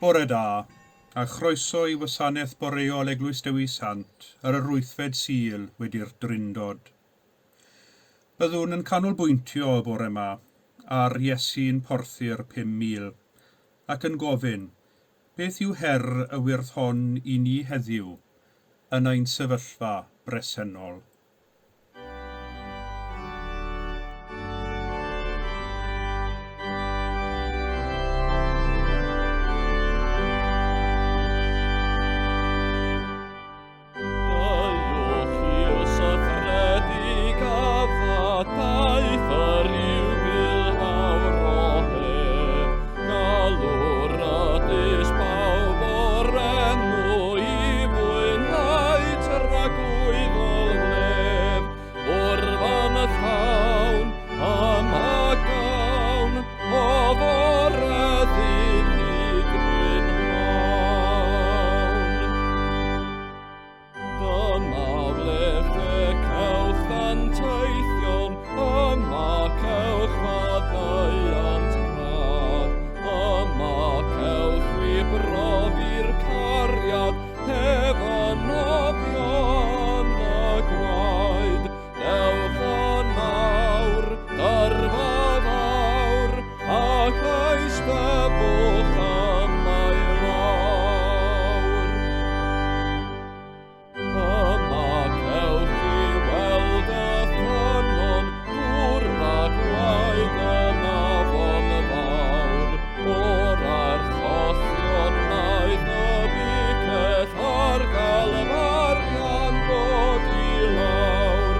Bore da, a chroeso i wasanaeth boreol Eglwys Dewi Sant ar yr wythfed Sul wedi'r Drindod. Byddwn yn canolbwyntio y bore yma ar Iesu'n porthu'r 5,000 ac yn gofyn, beth yw her y wyrth hon i ni heddiw yn ein sefyllfa bresennol? Deuwch i'w syfredig a daeth yr yw bilhawr o hef. Galw'r ydys bawb o'r enw i fwynhau tragwyddol wledd. O'r fan y llawn am a gawn o fore ddydd hyd brynhawn. Dyma wledd lle cewch ddanteithion, yma cewch faddeuant rhad, yma cewch chwi brofi'r cariad, hefo nofio yn y gwaed. Dewch yn awr, dyrfa fawr, ac eisteddwch yma i lawr. Yma cewch chi weld y ffynnon, dŵr a gwaed yn afon fawr. O'r archollion wnaeth y bicell ar Galfarian dod i lawr.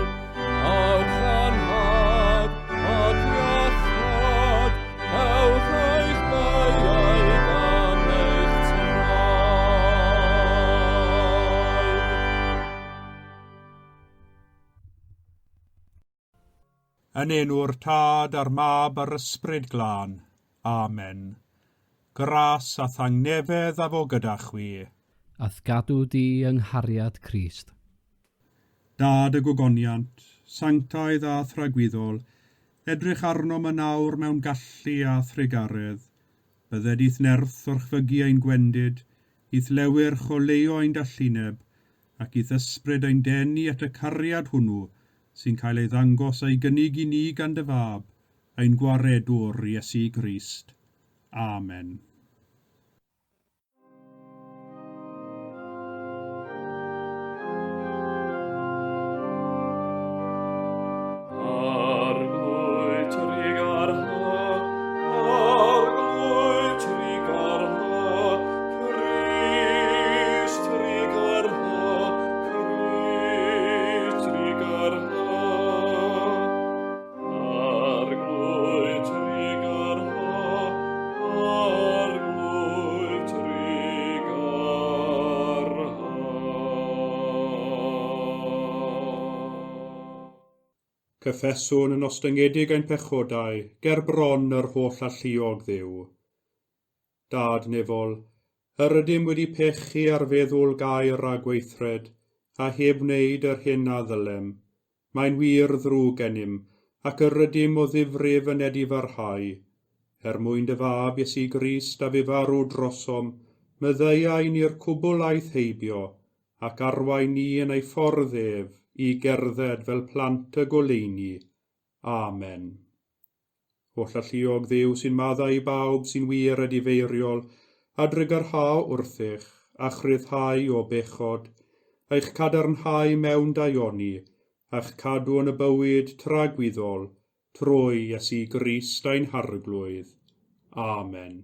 Awch anhad ac iachâd, cewch eich beiau dan eich traed. Yn enw'r Tad a'r Mab a'r Ysbryd Glân. Amen. Gras a thangnefedd a fo gyda chwi. A'th gadw di yng nghariad Crist. Dad y gogoniant, sanctaidd a thragwyddol, edrych arnom yn awr mewn gallu a thrugaredd. Bydded i'th nerth orchfygu ein gwendid, i'th lewyrch oleuo ein dallineb, ac i'th ysbryd ein denu at y cariad hwnnw sy'n cael ei ddangos a'i gynnig i ni gan dy Fab, ein Gwaredwr, Iesu Grist. Amen. Arglwydd trugarha, Arglwydd trugarha, Crist trugarha, Crist trugarha. Arglwydd trugarha, Arglwydd trugarha. Cyffeswn yn ostyngedig ein pechodau ger bron yr holl alluog Dduw. Dad nefol, yr ydym wedi pechu ar feddwl gair a gweithred, a heb wneud yr hyn a ddylem. Mae'n wir ddrwg gennym, ac yr ydym o ddifrif yn edifarhau. Er mwyn dy Fab Iesu Grist a fu farw drosom, myddeuai ni'r cwbl aeth heibio, ac arwain ni yn ei ffordd ef i gerdded fel plant y goleuni. Amen. Hollalluog Dduw sy'n maddau i bawb sy'n wir edifeiriol, a drugarhau wrthych, a'ch rhyddhau o bechod, eich cadarnhau mewn daioni, a'ch cadw yn y bywyd tragwyddol, trwy Iesu Grist ein Harglwydd. Amen.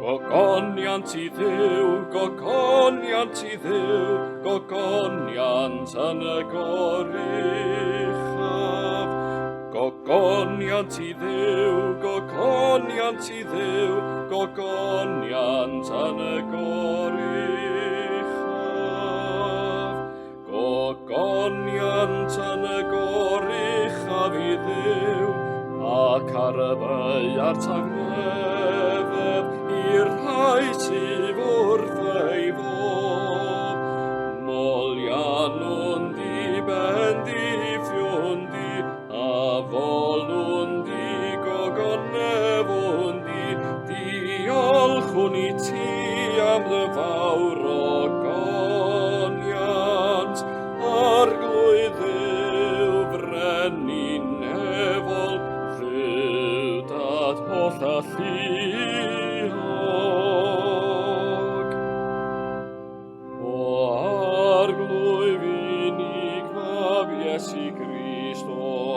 Gogoniant i Dduw, gogoniant i Dduw, gogoniant yn y goruchaf. Gogoniant i Dduw, gogoniant i Dduw, gogoniant yn y goruchaf. Gogoniant yn y goruchaf i Dduw, ac ar y ddaear tangnefedd i'r rhai sydd wrth ei fodd. Moliannwn di, bendithiwn di, a folwn di. nefol di, diolchwn i ti am dy fawr ogoniant, Arglwydd Dduw, frenin nefol, Dduw dad holl alluog. O Arglwydd unig mab Iesu Grist, o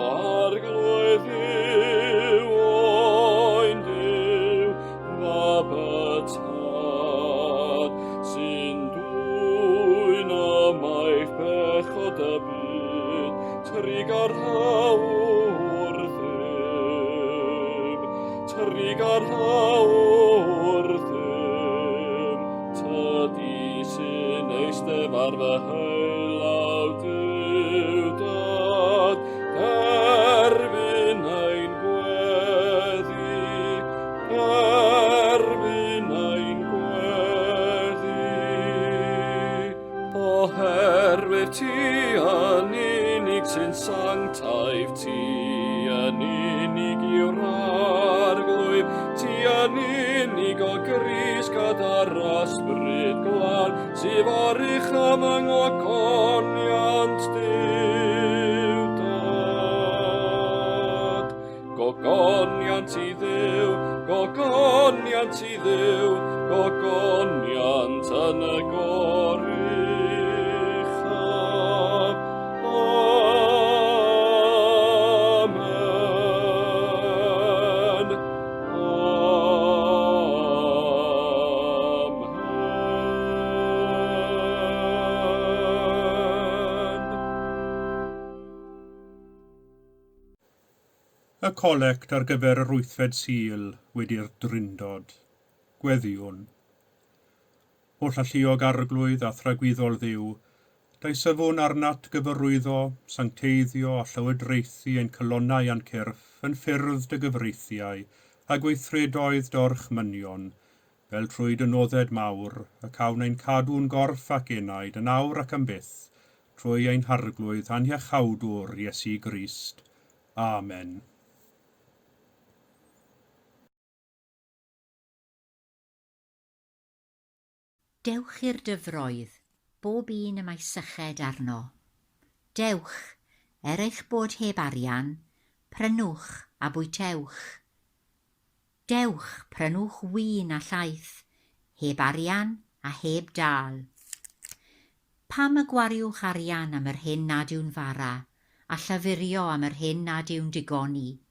Arglwydd Dduw, oen Duw, mab y Tad, sy'n dwyn ymaith bechod y byd, trugarha wrthym, trugarha wrthym, Tydi sy'n eistedd ar fy heulaw Duw Dad, derbyn ein gweddi, derbyn ein gweddi. Oherwydd ti yn unig sy'n sanctaidd, ti yn unig yw'r Arglwydd, ti yn unig o Grist gyda'r Ysbryd Glân, sydd o'r uchaf yng ngogoniant Duw Dad. Gogoniant i Dduw, gogoniant i Dduw, gogoniant yn y goruchaf. Amen. Amen. Y colect ar gyfer yr wythfed Sul wedi'r Drindod. Gweddïwn. Holl alluog Arglwydd a thragwyddol Dduw, deisyfwn arnat gyfarwyddo, sancteiddio a llywodraethu ein calonnau a'n cyrff yn ffyrdd dy gyfreithiau a gweithredoedd dy orchmynion, fel trwy dy nodded mawr y cawn ein cadw'n gorff ac enaid yn awr ac am byth, trwy ein Harglwydd a'n Iachawdwr Iesu Grist. Amen. Dewch i'r dyfroedd, bob un y mae syched arno. Dewch, er eich bod heb arian, prynwch a bwytewch. Dewch, prynwch win a llaeth, heb arian a heb dâl. Pam y gwariwch arian am yr hyn nad yw'n fara, a llafurio am yr hyn nad yw'n digoni?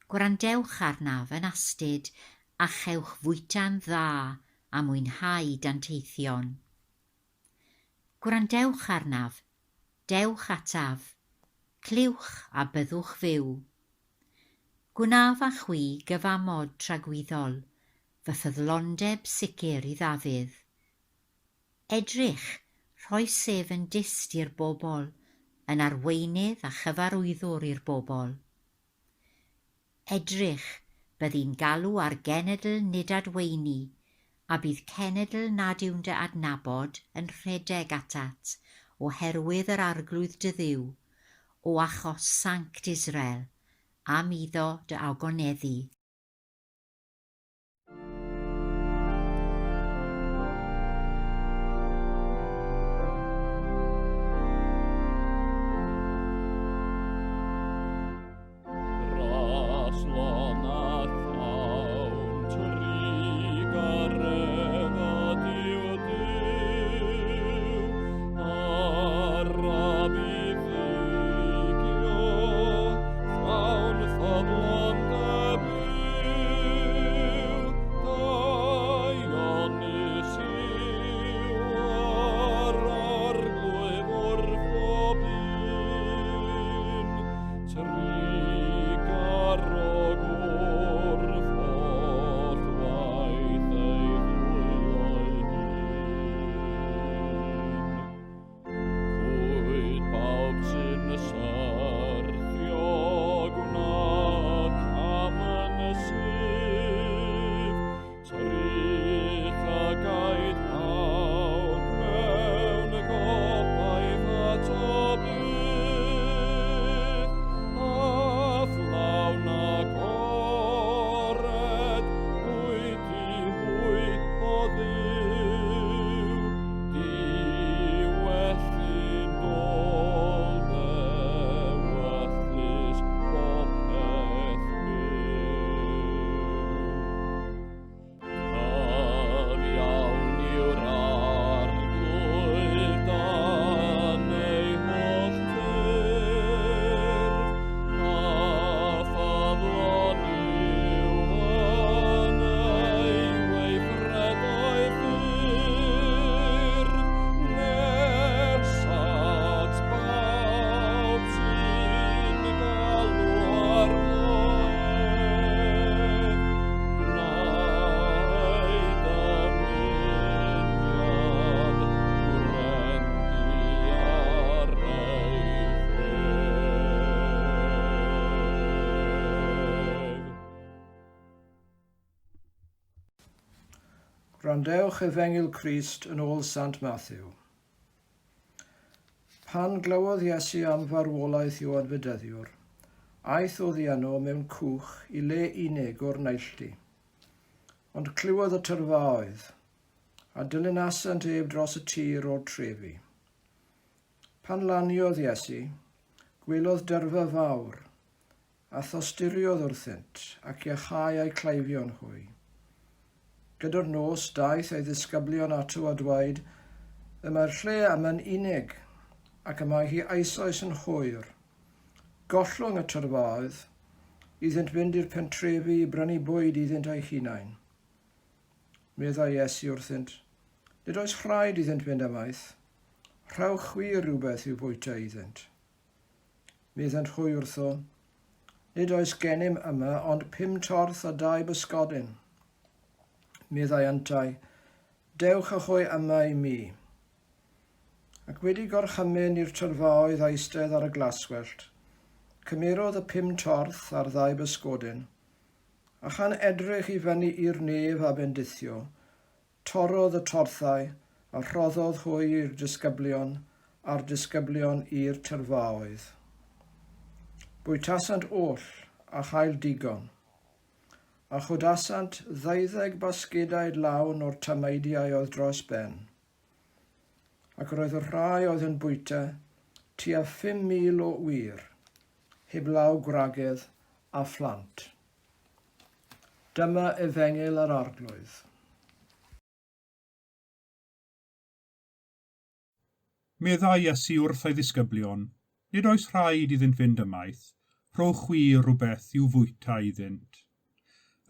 Gwrandewch arnaf yn astud, a chewch fwyta'n dda a mwynhau danteithion. Gwrandewch arnaf, dewch ataf, clywch a byddwch fyw. Gwnaf â chwi gyfamod tragwyddol, fy ffyddlondeb sicr i Ddafydd. Edrych, rhoes ef yn dyst i'r bobl, yn arweinydd a chyfarwyddwr i'r bobl. Edrych, byddi'n galw ar genedl nid adweini, a bydd cenedl nad yw'n dy adnabod yn rhedeg atat, oherwydd yr Arglwydd dy Dduw, o achos Sanct Israel, am iddo dy ogoneddu. Graslon a thawn trugaredd a Duw Duw, araf i ddigio, llawn ffyddlondeb. Gwrandewch Efengyl Crist yn ôl Sant Mathew. Pan glywodd Iesu am farwolaeth Ioan Fedyddiwr, aeth oddi yno mewn cwch i le unig o'r neilltu. Ond clywodd y tyrfaoedd, a dilynasant ef dros y tir o'r trefi. Pan laniodd Iesu, gwelodd dyrfa fawr, A thosturiodd wrthynt, ac iachau eu cleifion hwy. Gyda'r nos, daeth ei ddisgyblion ato a dweud, Y mae'r lle yma'n unig, ac y mae hi eisoes yn hwyr. Gollwng y tyrfaoedd, iddynt fynd i'r pentrefi i brynu bwyd iddynt eu hunain. Meddai Iesu wrthynt, Nid oes rhaid iddynt fynd ymaith. Rhowch chwi rywbeth i'w fwyta iddynt. Meddent hwy wrtho, Nid oes gennym yma ond pum torth a dau bysgodyn. Meddai yntau, Dewch â hwy yma i mi. Ac wedi gorchymyn i'r tyrfaoedd eistedd ar y glaswellt, cymerodd y pum torth a'r ddau bysgodyn, a chan edrych i fyny i'r nef a bendithio, Torrodd y torthau, a rhoddodd hwy i'r disgyblion, a'r disgyblion i'r tyrfaoedd. Bwytasant oll, a chael digon. A chodasant ddeuddeg basgedaid lawn o'r tameidiau oedd dros ben. Ac yr oedd y rhai oedd yn bwyta tua 5,000 o wŷr, heblaw gwragedd a phlant. Dyma Efengyl yr Arglwydd. Meddai Iesu wrth ei ddisgyblion, Nid oes rhaid iddynt fynd ymaith, rhowch chwi rywbeth i'w fwyta iddynt.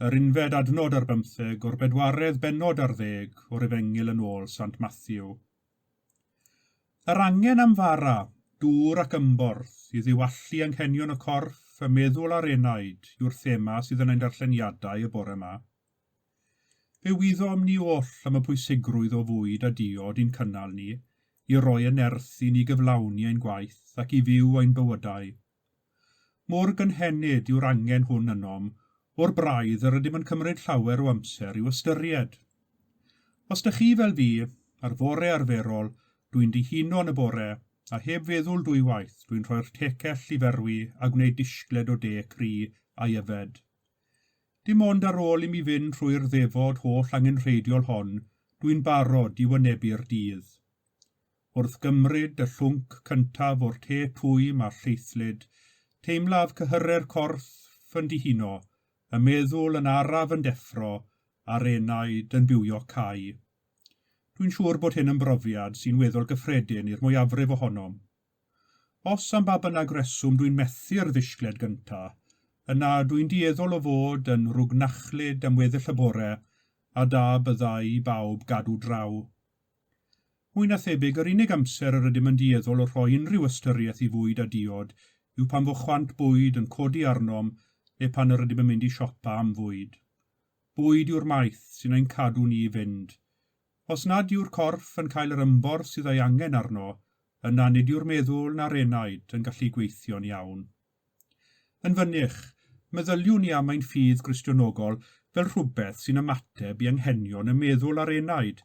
Yr unfed adnod ar bymtheg o'r bedwaredd bennod ar ddeg o'r Efengyl yn ôl Sant Mathew. Yr angen am fara, dŵr ac ymborth i ddiwallu anghenion y corff, y meddwl a'r enaid yw'r thema sydd yn ein darlleniadau y bore 'ma. Fe wyddom ni oll am y pwysigrwydd o fwyd a diod i'n cynnal ni, i roi y nerth i ni gyflawni ein gwaith ac i fyw ein bywydau. Mor gynhenid yw'r angen hwn ynom, o'r braidd yr ydym yn cymryd llawer o amser i'w ystyried. Os dych chi fel fi, ar fore arferol, dw i'n dihuno yn y bore, a heb feddwl dwywaith, dw i'n rhoi'r tecell i ferwi a gwneud disgled o de cry a'i yfed. Dim ond ar ôl i mi fynd trwy'r ddefod holl angenrheidiol hon, dw i'n barod i wynebu'r dydd. Wrth gymryd y llwnc cyntaf o'r te twym a lleithlyd, teimlaf cyhyrau'r corff yn dihuno, y meddwl yn araf yn deffro, a'r enaid yn bywio cau. Dwi'n siŵr bod hyn yn brofiad sy'n weddol gyffredin i'r mwyafrif ohonom. Os am ba bynnag reswm dwi'n methu'r ddisgled gynta, yna dwi'n dueddol o fod yn rwgnachlyd am weddill y bore, a da byddai i bawb gadw draw. Mwy na thebyg, yr unig amser yr ydym yn dueddol o rhoi unrhyw ystyriaeth i fwyd a diod yw pan fo chwant bwyd yn codi arnom neu pan yr ydym yn mynd i siopa am fwyd. Bwyd yw'r maeth sy'n ein cadw ni i fynd. Os nad yw'r corff yn cael yr ymborth sydd ei angen arno, yna nid yw'r meddwl na'r enaid yn gallu gweithio'n iawn. Yn fynych, meddyliwn i am ein ffydd Gristionogol fel rhywbeth sy'n ymateb i anghenion y meddwl a'r enaid,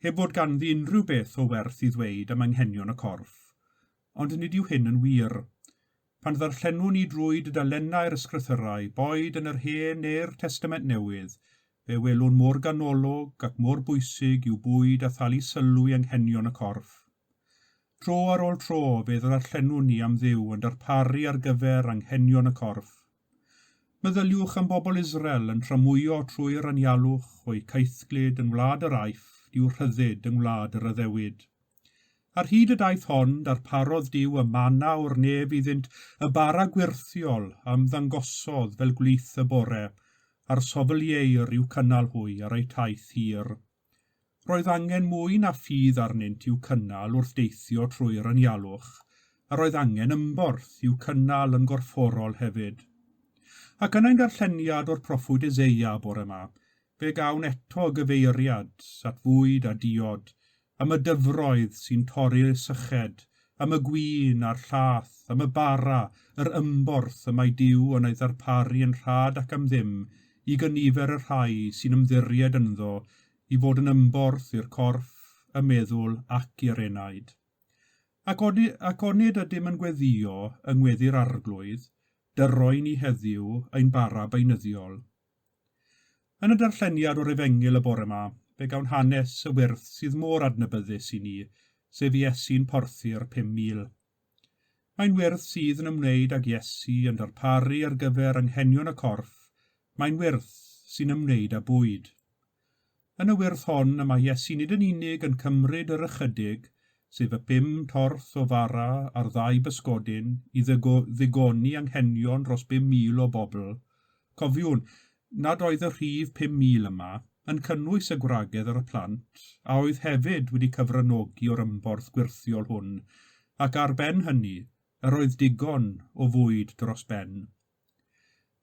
heb fod ganddi unrhyw beth o werth i ddweud am anghenion y corff. Ond nid yw hyn yn wir. Pan ddarllenwn ni drwy dudalennau'r Ysgrythyrau, boed yn yr Hen neu'r Testament Newydd, fe welwn mor ganolog ac mor bwysig yw bwyd a thalu sylw i anghenion y corff. Dro ar ôl tro, fe ddarllenwn ni am Dduw yn darparu ar gyfer anghenion y corff. Meddyliwch am bobl Israel yn tramwyo trwy'r anialwch o'u caethglud yng ngwlad yr Aifft i'w rhyddid yng ngwlad yr addewid. Ar hyd y daith hon, darparodd Duw y manna o'r nef iddynt, y bara gwyrthiol a ymddangosodd fel gwlith y bore, a'r sofl ieir i'w cynnal hwy ar eu taith hir. Roedd angen mwy na ffydd arnynt i'w cynnal wrth deithio trwy'r anialwch, a roedd angen ymborth i'w cynnal yn gorfforol hefyd. Ac yn ein darlleniad o'r proffwyd Eseia bore 'ma, fe gawn eto gyfeiriad at fwyd a diod, am y dyfroedd sy'n torri'r syched, am y gwin a'r llath, am y bara, yr ymborth y mae Duw yn ei ddarparu yn rhad ac am ddim i gynifer y rhai sy'n ymddiried ynddo i fod yn ymborth i'r corff, y meddwl ac i'r enaid. Ac, oni, ac onid ydym yn gweddïo yng ngweddi'r Arglwydd, dyroi ni heddiw ein bara beunyddiol. Yn y darlleniad o'r Efengyl y bore 'ma, fe gawn hanes y wyrth sydd mor adnabyddus i ni, sef Iesu'n porthi'r 5,000. Mae'n wyrth sydd yn ymwneud ag Iesu yn darparu ar gyfer anghenion y corff, mae'n wyrth sy'n ymwneud â bwyd. Yn y wyrth hon y mae Iesu nid yn unig yn cymryd yr ychydig, sef y pum torth o fara a'r ddau bysgodyn, i ddigoni anghenion dros 5,000 o bobl. Cofiwn, nad oedd y rhif 5,000 yma yn cynnwys y gwragedd a'r plant a oedd hefyd wedi cyfranogi o'r ymborth gwyrthiol hwn, ac ar ben hynny, yr oedd digon o fwyd dros ben.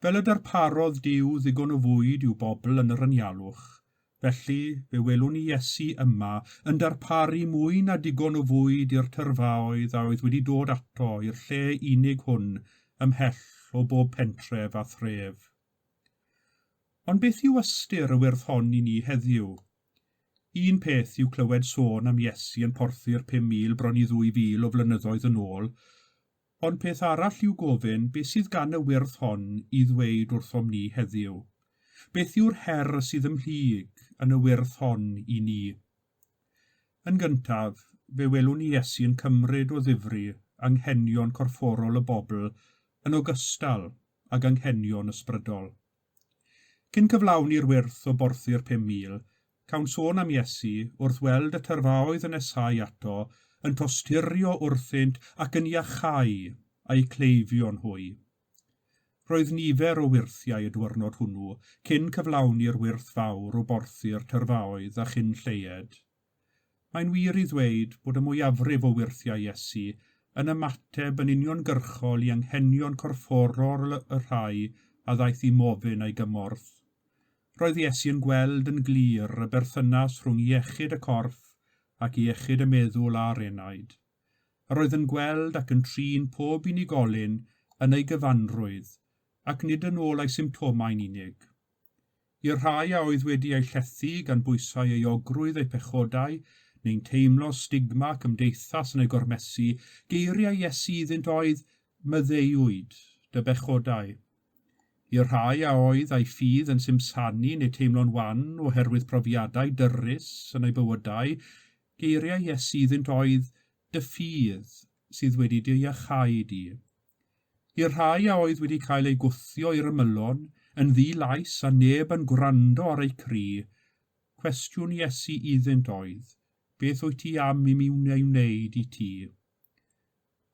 Fel y darparodd Duw ddigon o fwyd i'w bobl yn yr anialwch, felly fe welwn ni Iesu yma yn darparu mwy na digon o fwyd i'r tyrfaoedd a oedd wedi dod ato i'r lle unig hwn ymhell o bob pentref a thref. Ond beth yw ystyr y wyrth hon i ni heddiw? Un peth yw clywed sôn am Iesu yn porthi'r 5,000 bron i 2,000 o flynyddoedd yn ôl, ond peth arall yw gofyn beth sydd gan y wyrth hon i ddweud wrthom ni heddiw. Beth yw'r her sydd ymhlyg yn y wyrth hon i ni? Yn gyntaf, fe welwn ni Iesu yn cymryd o ddifri anghenion corfforol y bobl yn ogystal ag anghenion ysbrydol. Cyn cyflawni'r wyrth o borthi'r 5,000, cawn sôn am Iesu wrth weld y tyrfaoedd yn nesáu ato, yn tosturio wrthynt ac yn iachau a'u cleifion hwy. Roedd nifer o wyrthiau y dwyrnod hwnnw cyn cyflawni'r wyrth fawr o borthi'r tyrfaoedd a chyn lleied. Mae'n wir i ddweud bod y mwyafrif o wyrthiau Iesu yn ymateb yn uniongyrchol i anghenion corfforol y rhai a ddaeth i mofyn ei gymorth. Roedd Iesu yn gweld yn glir y berthynas rhwng iechyd y corff ac iechyd y meddwl a'r enaid. Yr oedd yn gweld ac yn trin pob unigolyn yn ei gyfanrwydd, ac nid yn ôl ei symptomau'n unig. I'r rhai a oedd wedi eu llethu gan bwysau euogrwydd eu pechodau, neu'n teimlo stigma cymdeithas yn eu gormesu, geiriau Iesu iddynt oedd, Maddeuwyd dy bechodau. I'r rhai a oedd â'i ffydd yn simsanu neu teimlo'n wan oherwydd profiadau dyrys yn eu bywydau, geiriau Iesu iddynt oedd, Dy ffydd sydd wedi dy iachau di. I'r rhai a oedd wedi cael eu gwthio i'r ymylon, yn ddi-lais a neb yn gwrando ar eu cri, cwestiwn Iesu iddynt oedd, Beth wyt ti am i mi ei wneud i ti?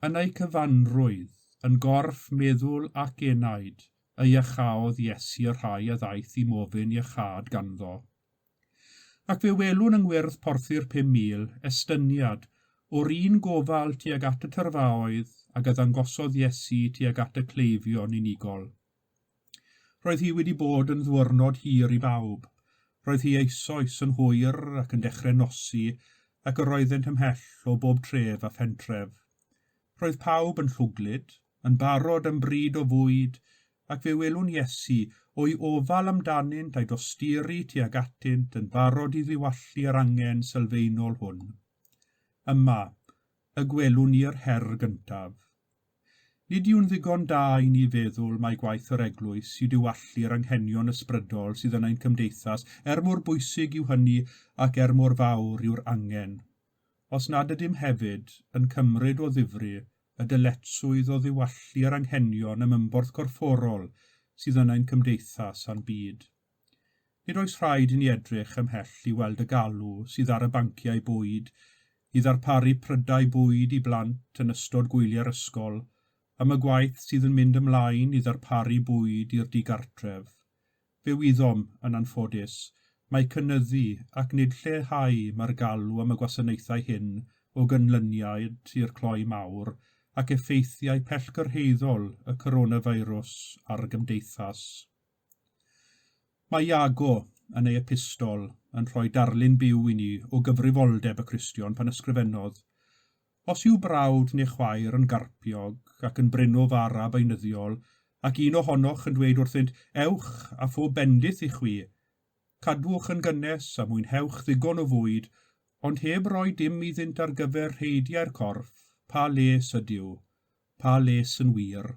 Yn eu cyfanrwydd, yn gorff, meddwl ac enaid, y iachaodd Iesu y rhai a ddaeth i mofyn iachâd ganddo. Ac fe welwn yng ngwyrdd porthi'r 5,000 estyniad o'r un gofal tuag at y tyrfaoedd ag a ddangosodd Iesu tuag at y cleifion unigol. Roedd hi wedi bod yn ddwyrnod hir i bawb. Roedd hi eisoes yn hwyr ac yn dechrau nosi ac yr oeddent ymhell o bob tref a phentref. Roedd pawb yn llwglyd, yn barod am bryd o fwyd, ac fe welwn Iesu, o'i ofal amdanynt a'i dosturi tuag atynt, yn barod i ddiwallu yr angen sylfaenol hwn. Yma, y gwelwn ni'r her gyntaf. Nid yw'n ddigon da i ni feddwl mai gwaith yr eglwys yw diwallu'r anghenion ysbrydol sydd yn ein cymdeithas, er mor bwysig yw hynny ac er mor fawr yw'r angen. Os nad ydym hefyd yn cymryd o ddifri y dyletswydd o ddiwallu yr anghenion am ymborth corfforol sydd yn ein cymdeithas a'n byd. Nid oes rhaid i ni edrych ymhell i weld y galw sydd ar y banciau bwyd i ddarparu prydau bwyd i blant yn ystod gwyliau'r ysgol, am y gwaith sydd yn mynd ymlaen i ddarparu bwyd i'r digartref. Fe wyddom, yn anffodus, mai cynyddu ac nid lleihau mae'r galw am y gwasanaethau hyn o ganlyniad i'r cloi mawr ac effeithiau pellgyrhaeddol y coronavirus ar gymdeithas. Mae Iago, yn ei epistol, yn rhoi darlun byw i ni o gyfrifoldeb y Cristion pan ysgrifennodd, Os yw brawd neu chwaer yn garpiog ac yn brin o fara beunyddiol, ac un ohonoch yn dweud wrthynt, Ewch, a phob bendith i chwi, Cadwch yn gynnes a mwynhewch ddigon o fwyd, ond heb roi dim iddynt ar gyfer rheidiau'r corff, pa les ydyw? Pa les yn wir?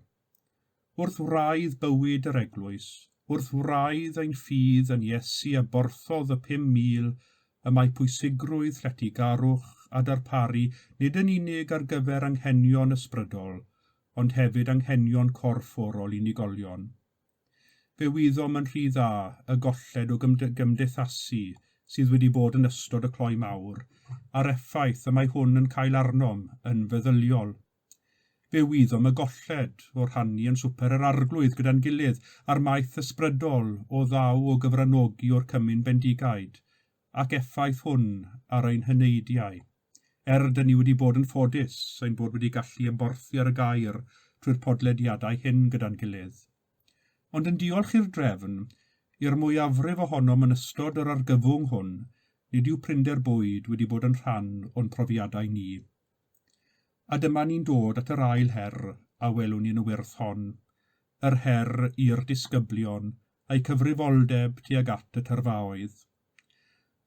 Wrth wraidd bywyd yr eglwys, wrth wraidd ein ffydd yn Iesu a borthodd y 5,000, y mae pwysigrwydd lletygarwch a darparu nid yn unig ar gyfer anghenion ysbrydol, ond hefyd anghenion corfforol unigolion. Fe wyddom yn rhy dda y golled o gymdeithasu sydd wedi bod yn ystod y cloi mawr, a'r effaith y mae hwn yn cael arnom yn feddyliol. Fe wyddom y golled o rhannu yn swper yr Arglwydd gyda'n gilydd a'r maeth ysbrydol o ddaw o gyfranogi o'r cymun bendigaid, ac effaith hwn ar ein heneidiau. Er dyn ni wedi bod yn ffodus ein bod wedi gallu ymborthi ar y gair trwy'r podlediadau hyn gyda'n gilydd. Ond yn diolch i'r drefn, i'r mwyafrif ohonom yn ystod yr argyfwng hwn, nid yw prinder bwyd wedi bod yn rhan o'n profiadau ni. A dyma ni'n dod at yr ail her a welwn ni yn y wyrth hon, yr her i'r disgyblion a'u cyfrifoldeb tuag at y tyrfaoedd.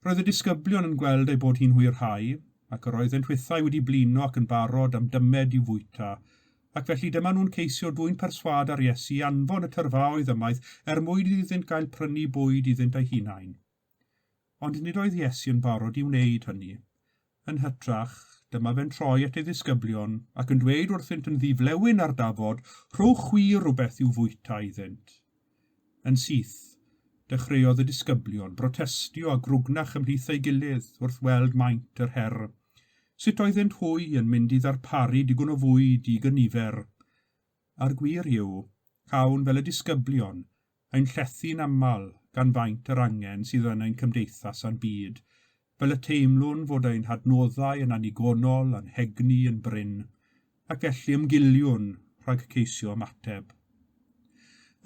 Roedd y disgyblion yn gweld ei bod hi'n hwyrhau, ac yr oeddent hwythau wedi blino ac yn barod am dymed i'w fwyta, ac felly dyma nhw'n ceisio dwyn perswâd ar Iesu i anfon y tyrfaoedd ymaith er mwyn iddynt gael prynu bwyd iddynt eu hunain. Ond nid oedd Iesu yn barod i wneud hynny. Yn hytrach, dyma fe'n troi at ei ddisgyblion ac yn dweud wrthynt yn ddi-flewyn ar dafod, Rhowch chwi rywbeth i'w fwyta iddynt. Yn syth, dechreuodd y disgyblion brotestio a grwgnach ymhlith ei gilydd wrth weld maint yr her. Sut oeddent hwy yn mynd i ddarparu digon o fwyd i gynifer? A'r gwir yw, cawn fel y disgyblion, ein llethu'n aml gan faint yr angen sydd yn ein cymdeithas a'n byd, fel y teimlwn fod ein hadnoddau yn annigonol a'n hegni yn brin, ac felly ymgiliwn rhag ceisio ymateb.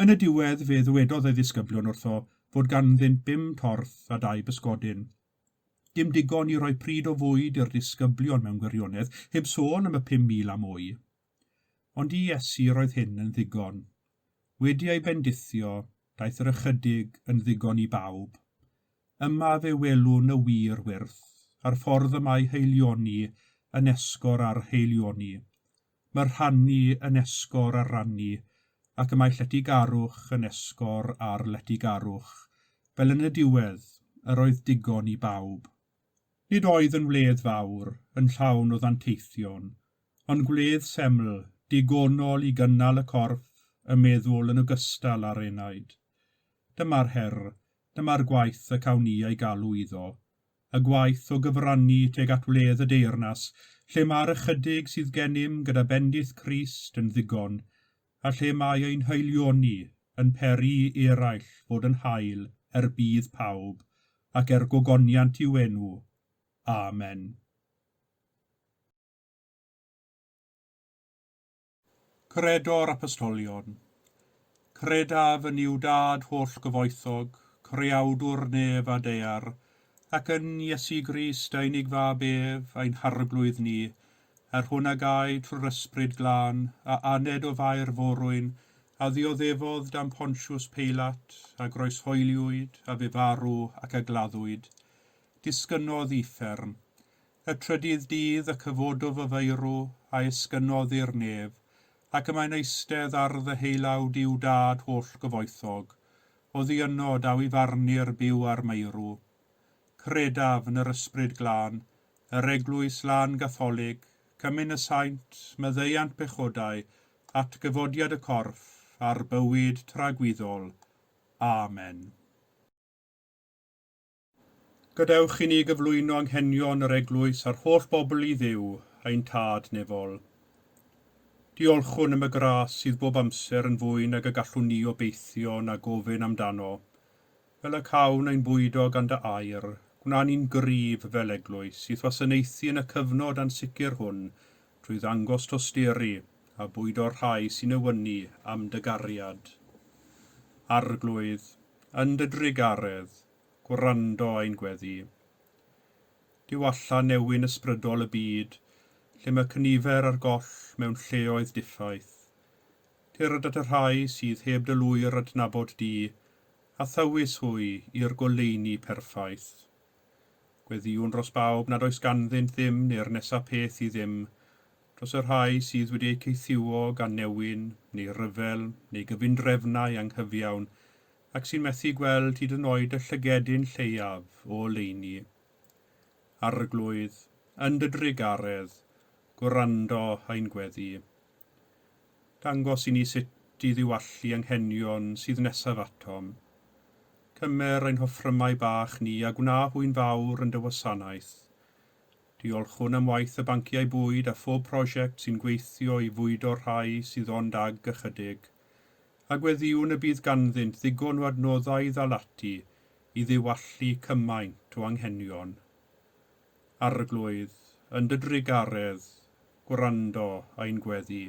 Yn y diwedd fe ddywedodd ei ddisgyblion wrtho fod ganddynt bum torth a dau bysgodyn. Dim digon i roi pryd o fwyd i'r disgyblion mewn gwirionedd, heb sôn am y 5,000 a mwy. Ond i Iesu roedd hyn yn ddigon. Wedi ei bendithio, daeth yr ychydig yn ddigon i bawb. Yma fe welwn y wir wyrth, a'r ffordd y mae haelioni yn esgor ar haelioni. Mae rhannu yn esgor ar rannu, ac y mae lletygarwch yn esgor ar letygarwch, fel yn y diwedd, yr oedd digon i bawb. Nid oedd yn wledd fawr, yn llawn o ddanteithion, ond gwledd seml, digonol i gynnal y corff, y meddwl yn ogystal â'r enaid. Dyma'r her, dyma'r gwaith y cawn ni ei galw iddo, y gwaith o gyfrannu tuag at wledd y deyrnas, lle mae'r ychydig sydd gennym gyda bendith Crist yn ddigon, a lle mae ein haelioni yn peri i eraill fod yn hael er budd pawb, ac er gogoniant i'w enw. Amen. Credo'r Apostolion. Credaf yn Nuw Dad holl gyfoethog, Creawdwr nef a daear, ac yn Iesu Grist ei unig Fab ef, ein Harglwydd ni, yr hwn a gaed trwy'r Ysbryd Glân, a aned o Fair Forwyn, a ddioddefodd dan Pontius Peilat, a groeshoeliwyd, a fu farw, ac a gladdwyd. Disgynnodd i uffern. Y trydydd dydd y cyfododd o feirw, a esgynnodd i'r nef, ac y mae'n eistedd ar ddeheulaw Duw Dad holl gyfoethog. Oddi yno daw i farnu'r byw a'r meirw. Credaf yn yr Ysbryd Glân, yr Eglwys Lân Gatholig, Cymun y Saint, maddeuant pechodau, atgyfodiad y corff, a'r bywyd tragwyddol. Amen. Gadewch i ni gyflwyno anghenion yr Eglwys a'r holl bobl i Dduw, ein Tad nefol. Diolchwn am y gras sydd bob amser yn fwy nag y gallwn ni obeithio na gofyn amdano. Fel y cawn ein bwydo gan dy air, gwna ni'n gryf fel eglwys i'th wasanaethu yn y cyfnod ansicr hwn trwy ddangos tosturi a bwydo'r rhai sy'n newynu am dy gariad. Arglwydd, yn dy drugaredd, gwrando ein gweddi. Diwalla newyn ysbrydol y byd, lle mae cynifer ar goll mewn lleoedd diffaith. Tyrd at y rhai sydd heb dy lwyr adnabod di, a thywys hwy i'r goleuni perffaith. Gweddïwn dros bawb nad oes ganddynt ddim neu'r nesa peth i ddim, dros y rhai sydd wedi eu caethiwo gan newyn, neu ryfel, neu gyfundrefnau anghyfiawn, ac sy'n methu gweld hyd yn oed y llygedyn lleiaf o oleuni. Arglwydd, yn dy drugaredd, gwrando ein gweddi. Dangos i ni sut i ddiwallu anghenion sydd nesaf atom. Cymer ein hoffrymau bach ni a gwna hwy'n fawr yn dy wasanaeth. Diolchwn am waith y banciau bwyd a phob prosiect sy'n gweithio i fwydo'r rhai sydd ond ag ychydig, a gweddïwn y bydd ganddynt ddigon o adnoddau i ddal ati i ddiwallu cymaint o anghenion. Arglwydd, yn dy drugaredd, gwrando ein gweddi.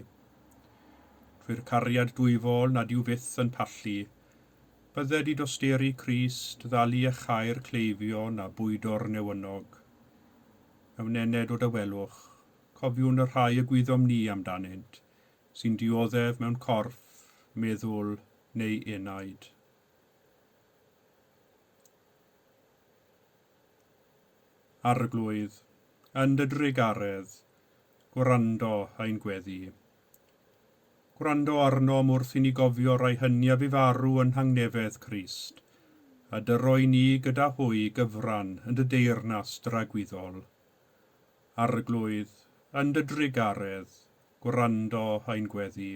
Trwy'r cariad dwyfol nad yw fyth yn pallu, bydded i dosturi Crist ddal i iachau'r cleifion a bwydo'r newynog. Mewn enned o dawelwch, cofiwn y rhai y gwyddom ni amdanynt, sy'n dioddef mewn corff, meddwl neu enaid. Arglwydd, yn dy drugaredd, gwrando ein gweddi. Gwrando arnom wrth i ni gofio rai hynny a fu farw yn nhangnefedd Crist, a dyro i ni gyda hwy gyfran yn dy deyrnas dragwyddol. Arglwydd, yn dy drugaredd, gwrando ein gweddi.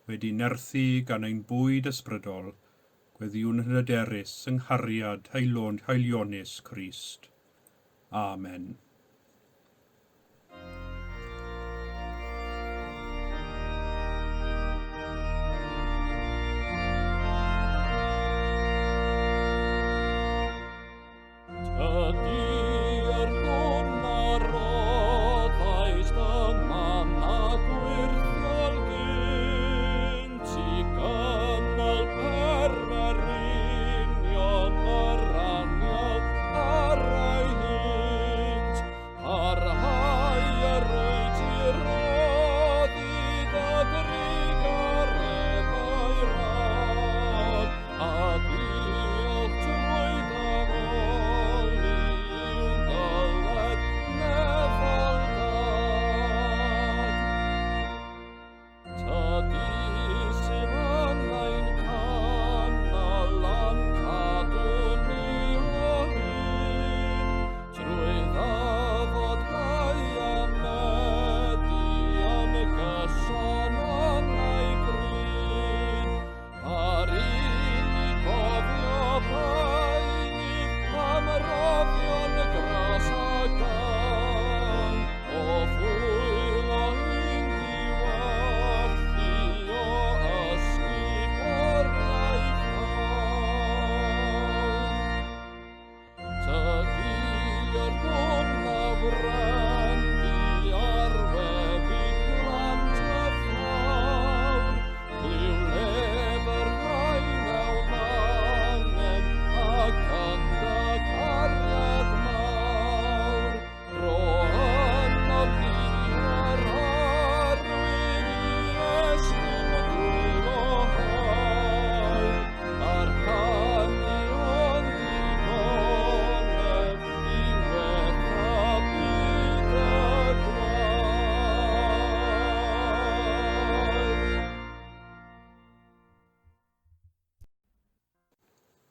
Wedi nerthu gan ein bwyd ysbrydol, gweddïwn yn hyderus yng nghariad haelon haelionus Crist. Amen. Tydi yr hwn a roddaist y manna gwyrthiol gynt i gynnal pererinion yr anial ar ei hynt. Parhau yr wyt i roddi dy drugareddau rhad, a diolch trwy dy foli yw'n dyled nefol dad. Tydi sydd yn ein cynnal a'n cadw ni o hyd, trwy ddyfod hau a medi yn gyson yn ei bryd. Ar i ni gofio beunydd am roddion gras a gawn, o hwyl o ein diwallu o ysguboriau llawn. Tydi yr hwn a wrandu ar weddi plant y ffawr, glyw lef y rhai mewn angen ac yn dy cariad mawr. Rho ynom ni yr arwydd i estyn dwylo haul, a'r rhannu o'n digonedd i wella byd y gwael.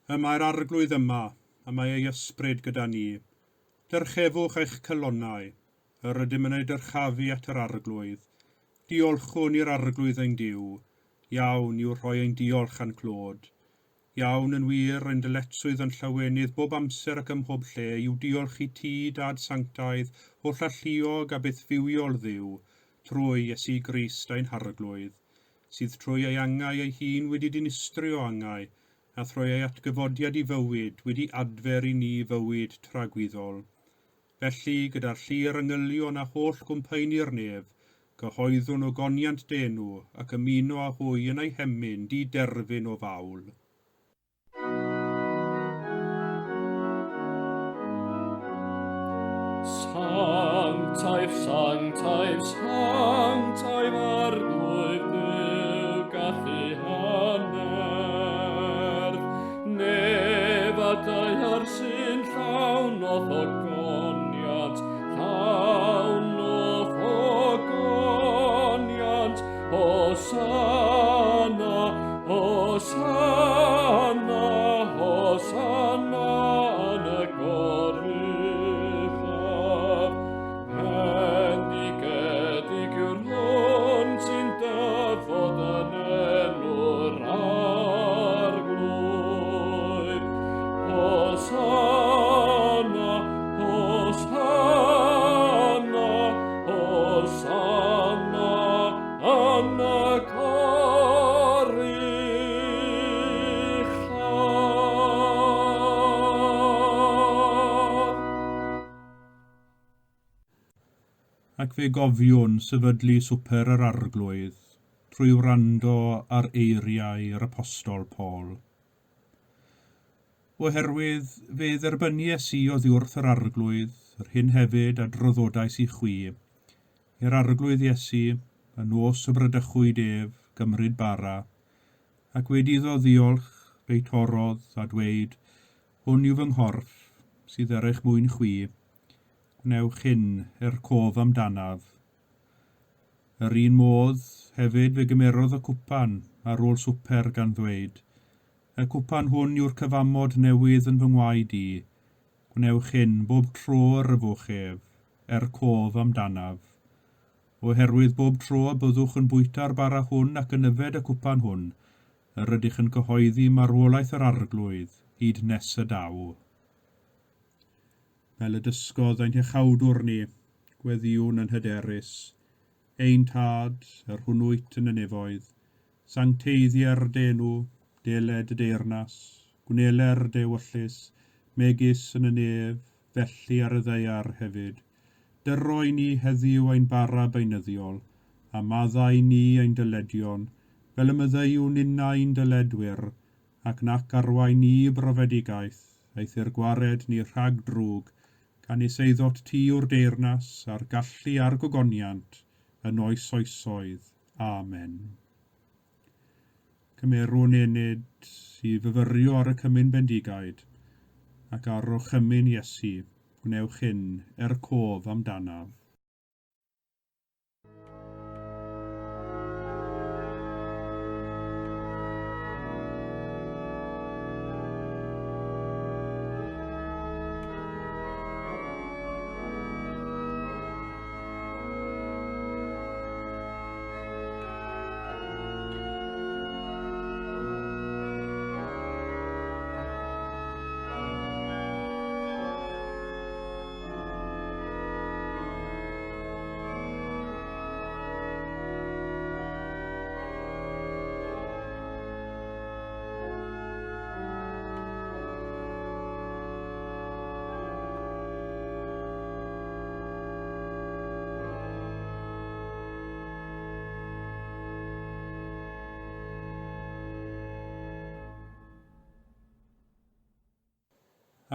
Y mae'r Arglwydd yma, a mae ei ysbryd gyda ni. Dyrchefwch eich calonnau. Yr ydym yn eu dyrchafu at yr Arglwydd. Diolchwn i'r Arglwydd ein Duw. Iawn yw rhoi ein diolch a'n clod. Iawn yn wir, ein dyletswydd a'n llawenydd bob amser ac ym mhob lle yw diolch i ti, Dad sanctaidd, hollalluog a bythfywiol Dduw, trwy Iesu Grist ein Harglwydd, sydd trwy ei angau ei hun wedi dinistrio angau, a thrwy ei atgyfodiad i fywyd wedi adfer i ni fywyd tragwyddol. Felly, gyda'r llu'r angylion a holl gwmpaenu'r nef, cyhoeddwn ogoniant dy enw ac ymuno â hwy yn eu hemyn di-derfyn o fawl. Sanctaidd, sanctaidd, sanctaidd Arglwydd Duw, gallu a nerth. Hosanna yn y goruchaf. Bendigedig yw'r hwn sy'n dyfod yn enw'r Arglwydd. Hosanna, Hosanna, Hosanna yn y goruchaf. Ac fe gofiwn sefydlu Swper yr Arglwydd trwy wrando ar eiriau yr Apostol Paul. Oherwydd fe dderbynies i oddiwrth yr Arglwydd yr hyn hefyd a draddodais i chwi, i'r Arglwydd Iesu, y nos y bradychwyd ef, gymryd bara, ac wedi iddo ddiolch, fe'i torrodd, a dweud, Hwn yw fy nghorff, sydd er eich mwyn chwi, gwnewch hyn er cof amdanaf. Yr un modd, hefyd fe gymerodd y cwpan ar ôl swper gan ddweud, Y cwpan hwn yw'r cyfamod newydd yn fy ngwaed i, gwnewch hyn bob tro yr yfwch ef, er cof amdanaf. Oherwydd bob tro y byddwch yn bwyta'r bara hwn ac yn yfed y cwpan hwn, yr ydych yn cyhoeddi marwolaeth yr Arglwydd hyd nes y daw. Fel y dysgodd ein Hiachawdwr ni, gweddïwn yn hyderus, Ein Tad, yr hwn wyt yn y nefoedd, sancteiddier dy enw, deled dy deyrnas, gwneler dy ewyllys, megis yn y nef, felly ar y ddaear hefyd. Dyro i ni heddiw ein bara beunyddiol, a maddau i ni ein dyledion, fel y maddeuwn ninnau i'n dyledwyr, ac nac arwain ni i brofedigaeth, eithr gwared ni rhag drwg, canys eiddot ti yw'r deyrnas, a'r gallu a'r gogoniant, yn oes oesoedd. Amen. Cymerwn enid i fyfyrio ar y cymun bendigaid, ac ar orchymyn Iesu, gwnewch hyn er cof amdanaf.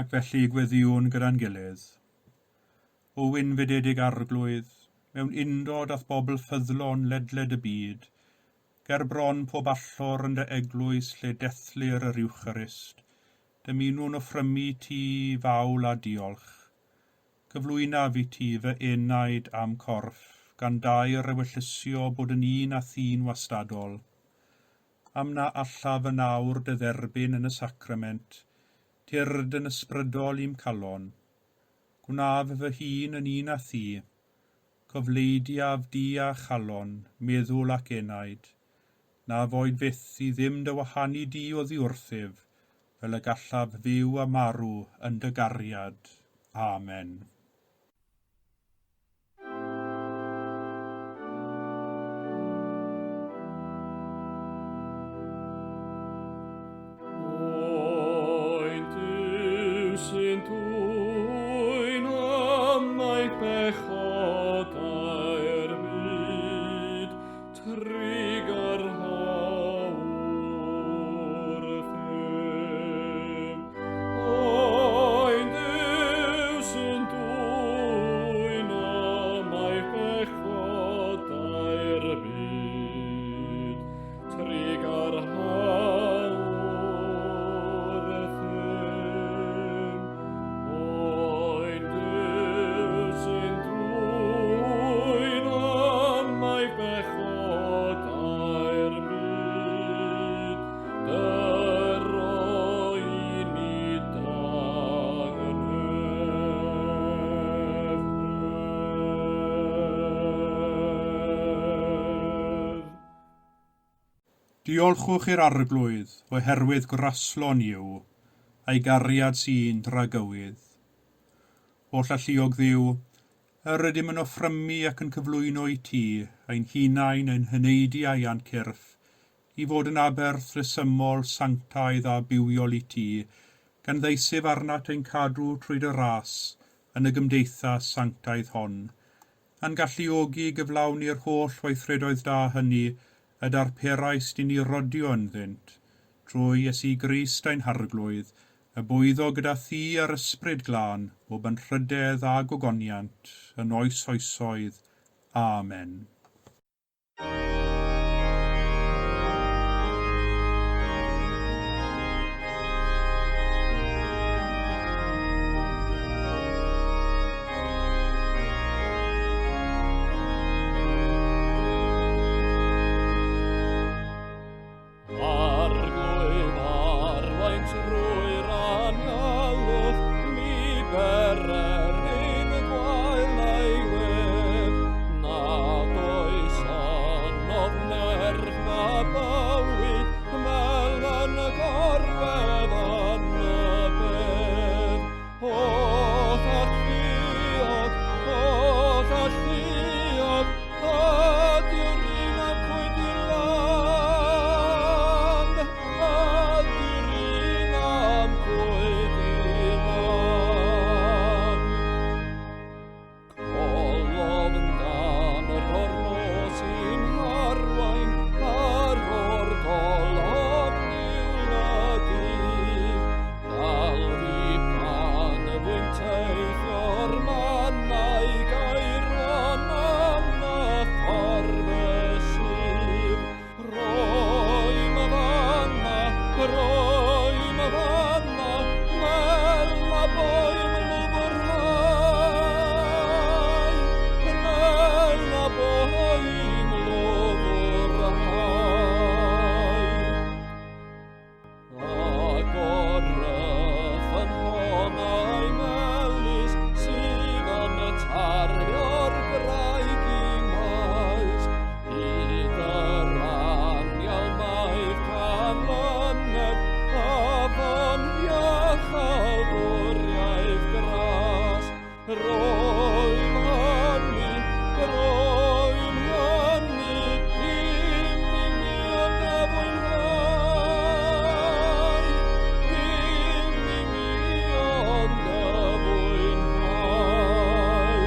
Ac felly gweddïwn gyda'n gilydd. O wynfydedig Arglwydd, mewn undod â'th bobl ffyddlon ledled y byd, ger bron pob allor yn dy eglwys lle dethlir yr Eucharist, dymunwn offrymu ti fawl a diolch. Cyflwynaf i ti fy enaid a'm corff, gan daer ewyllysio bod yn un â thi'n wastadol. Am na allaf yn awr dy dderbyn yn y sacrament, tyrd yn ysbrydol i'm calon. Gwnaf fy hun yn un â thi. Cofleidiaf di â chalon, meddwl ac enaid. Na foed fyth i ddim dy wahanu di oddi wrthyf, fel y gallaf fyw a marw yn dy gariad. Amen. Oen Duw sy'n dwyn ymaith pechodau'r byd, trugarha wrthym. Oen Duw sy'n dwyn Diolchwch i'r Arglwydd, oherwydd graslon yw, a'i gariad sy'n dragywydd. Holl alluog Dduw, yr ydym yn offrymu ac yn cyflwyno i ti, ein hunain, ein heneidiau a'n cyrff, i fod yn aberth rhesymol, sanctaidd a bywiol i ti, gan ddeisyf arnat ein cadw trwy dy ras yn y gymdeithas sanctaidd hon, a'n galluogi i gyflawni'r holl weithredoedd da hynny y darperaist i ni rodio ynddynt, trwy Iesu Grist ein Harglwydd, y bwyddo gyda thi a'r Ysbryd Glân, bob anrhydedd a gogoniant, yn oes oesoedd. Amen. Arglwydd arwain trwy'r anialwch, mi bererin gwael ei wedd, nad oes anodd nerth na bywyd, mel yn gorwedd yn y bedd. Holl alluog, holl alluog, ydyw'r un am cwyd i lan, ydyw'r un am cwyd i lan. Colofn dan yr o'r nos i'n harwain, ar o'r golofn i'w lydydd. Dal fi pan fwy'n teithio'r mannau gaerlon am na ffordd y sydd. Roi myfanna, roi myfanna, mel na boim lwfrhau, mel na boim lwfrhau. Agor y ffynhonnau melys sydd yn tario'r graig i maes, hyd yr anial maith canlynedd, afon iachawdwriaeth gras. Roem hynny, roem hynny, dim i mi ond y fwynhau, dim i mi ond y fwynhau.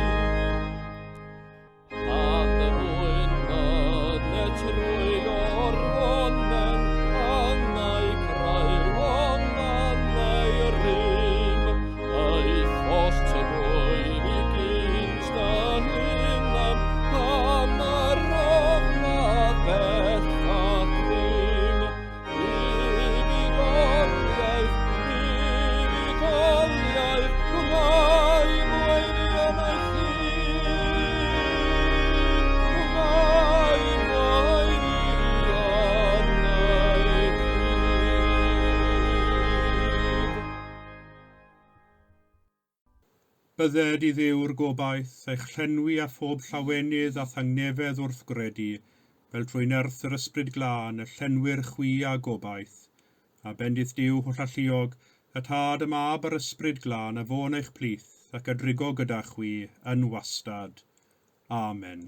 Pan fwyn myne trwy orfonen, angau creulon annau rym, aethos trwy fi gynt dy hunan, am yr ofn a bellach ddim. Buddugoliaeth, buddugoliaeth, wnai mwaeddion ei chyd, wnai mwaeddion ei chyd. Bydded i Dduw'r gobaith eich llenwi â phob llawenydd a thangnefedd wrth gredu, fel trwy nerth yr Ysbryd Glân y llenwir chwi â gobaith. A bendith Duw hollalluog, y Tad, y Mab a'r Ysbryd Glân a fo'n eich plith, ac a drigo gyda chwi yn wastad. Amen.